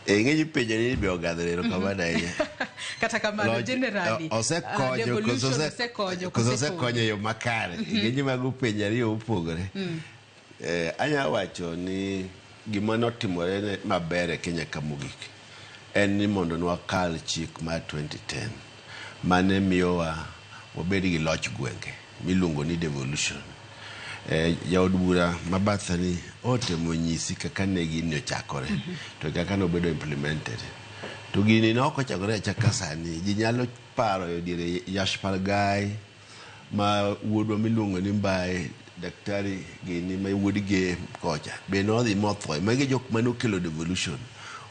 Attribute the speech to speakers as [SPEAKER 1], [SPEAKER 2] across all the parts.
[SPEAKER 1] E ng'eny penjo ni be ogadhore erokamano ahinya.
[SPEAKER 2] Kata kamano, generally,
[SPEAKER 1] osekonyo
[SPEAKER 2] devolution
[SPEAKER 1] koso
[SPEAKER 2] osekonyo
[SPEAKER 1] koso
[SPEAKER 2] kosekonyo?
[SPEAKER 1] Osekonyo e yo makare. Ng'eny mago penjo ariyo mopogore. Anyalo wacho ni gima notimore maber e Kenya ka mogik en ni mondo nwakal chik mar 2010 mane miyowa wabed gi loch gwenge miluongo ni devolution. Jaod bura ma batha ni otemo nyisi kaka ne gini ochakore to kaka nobedo implemented. To gini ne ok ochakore achaka sani. Ji nyalo paro e diere Yashpal Gai ma wuodwa miluongo ni Mbae, daktari gini ma wuod Gem kocha be nodhi motho. Magi jok mane okelo devolution.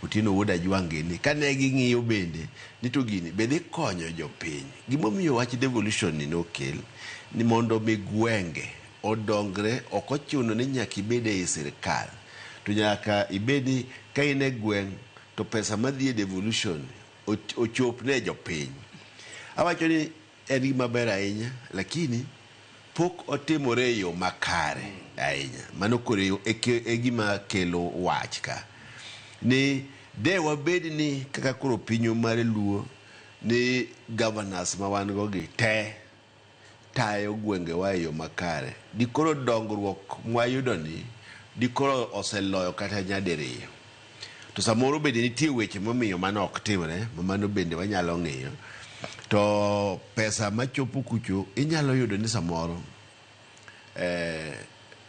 [SPEAKER 1] Otieno wuod Ajwang' gini. Kane ging'iyo bende ni to gini be dhi konyo jopiny. Gimomiyo wach devolution ni nokel ni mondo mi gwenge odongre ok ochuno ni nyaka ibed ei sirkal. To nyaka ibed ni ka in e gweng' to pesa madhi e devolution ochop ne jopiny. Awacho ni en gima ber ahinya, lakini pok otimore e yo makare ahinya. Mano koro e gima kelo wach ka. Ni de wabed ni kaka koro pinywa mar Luo ni governors ma wan go gi te tayo gwengewa e yo makare. Dikoro dongruok mwayudo ni dikoro oseloyo kata nyadiriyo. To samoro bende nitie weche momiyo mano ok timre, ma mano bende wanyalo ng'iyo. To pesa machopo kucho inyalo yudo ni samoro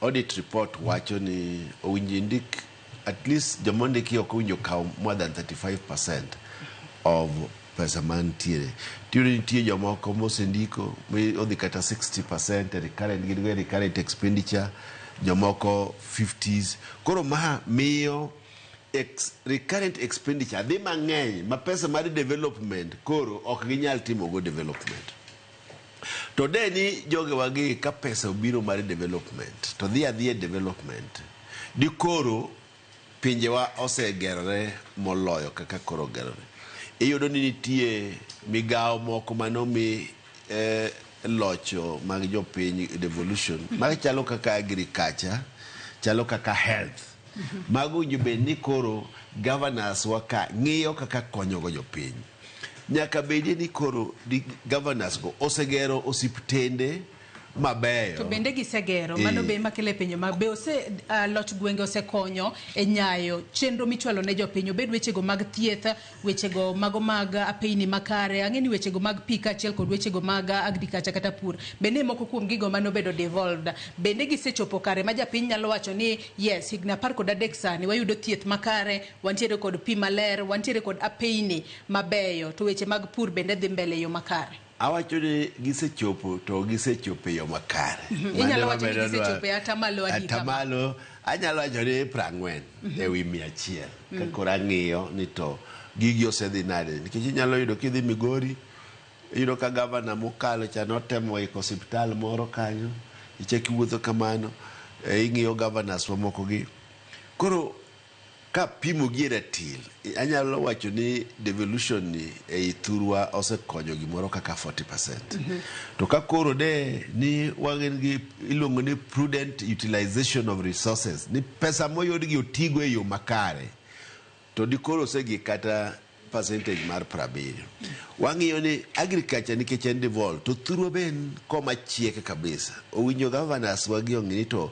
[SPEAKER 1] audit report wacho ni owinjo indik at least joma ondiki ok owinjo kaw more than 35% of pesa mantiere. Tiyudo ni nitie jomoko mosendiko odhi kata 60% e recurrent, gin go e recurrent expenditure, jomoko 50s. Koro ma miyo recurrent expenditure dhi mang'eny ma pesa mar development koro ok ginyal timo go development. To de ni jogewa gi ka pesa obiro mar development to dhi adhiya e development, dikoro pinjewa osegerore moloyo kaka koro ogerore. Iyudo ni nitie migawo moko manomi locho mag jopiny, devolution, machalo kaka agriculture, chalo kaka health. Mago owinjo bed ni koro governors wa ka ng'iyo kaka konyogo jopiny. Nyaka bedie ni koro governors go osegero osiptende mabeyo.
[SPEAKER 2] To bende gisegero, mano be ema kelo e penjo ma be ose loch gwenge osekonyo e nyayo chenro michwalo ne jopiny, obed wechego mag thieth, wechego mago mag apeyni makare, ang'e ni wechego mag pi kaachiel kod wechego mag agriculture kata pur bende moko kuom gigo mane obedo devolved. Bende gisechopo kare ma japiny nyalo wacho ni yes, higni 13 sani wayudo thieth makare, wantiere kod pi maler, wantiere kod apeyni mabeyo, to weche mag pur bende dhi mbele e yo makare?
[SPEAKER 1] Awacho ni gisechopo, to gisechopo e yo makare.
[SPEAKER 2] Inyalo wacho ni gisechopo e atamalo adi kama?
[SPEAKER 1] Atamalo anyalo wacho ni 40 ewi 100. Ka koro ang'iyo ni to gigi osedhi nade, nikech inyalo yudo kidhi Migori, iyudo ka gavana mokalo cha notemo iko osiptal moro kanyo, ichak iwuotho kamano, ing'iyo governors mamoko gi. Koro kapimo gi e ratil, anyalo wacho ni devolution ni ei thurwa osekonyo gimoro kaka 40%. To ka koro de ni wan gi iluongo ni prudent utilization of resources, ni pesa moyud gi otigo e yo makare, to dikoro osegik kata percentage mar 70. Wang'iyo ni agriculture nikech en devolved, to thurwa be en koma chiek kabisa. Owinjo governors wa gi ong'i ni to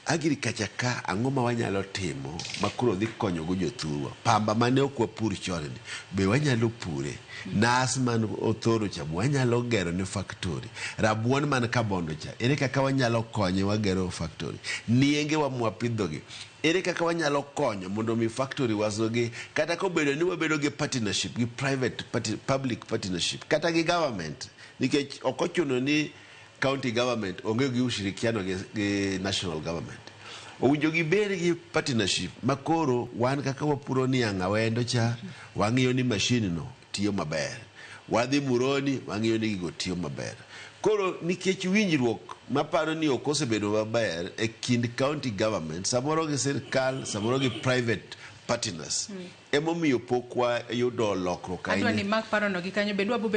[SPEAKER 1] agriculture ka ang'o ma wanyalo timo ma koro dhi konyo go jothurwa. Pamba mane ok wapur chon ni be wanyalo pure. Nas man Othoro cha be wanyalo gero ne factory. Rabuon man Kabondo cha ere kaka wanyalo konye wagero factory. Nienge wa mwapidho gi ere kaka wanyalo konyo mondo mi factory wasogi, kata kobedo ni wabedo gi partnership gi private public partnership kata gi government, nikech ok ochuno ni county government onge gi ushirikiano gi national government. Owinjo gibed gi partnership ma koro wan kaka wapuro niang' Awendo cha, wang'iyo ni machine no tiyo maber. Wadhi Muroni, wang'iyo ni gigo tiyo maber. Koro nikech winjruok maparo ni ok osebedo maber e kind county government, samoro gi sirkal, samoro gi private partners, emomiyo pok wayudo lokruok
[SPEAKER 2] Adwa ni
[SPEAKER 1] ahinya.
[SPEAKER 2] mak parono gi kanyo bende wabobedo.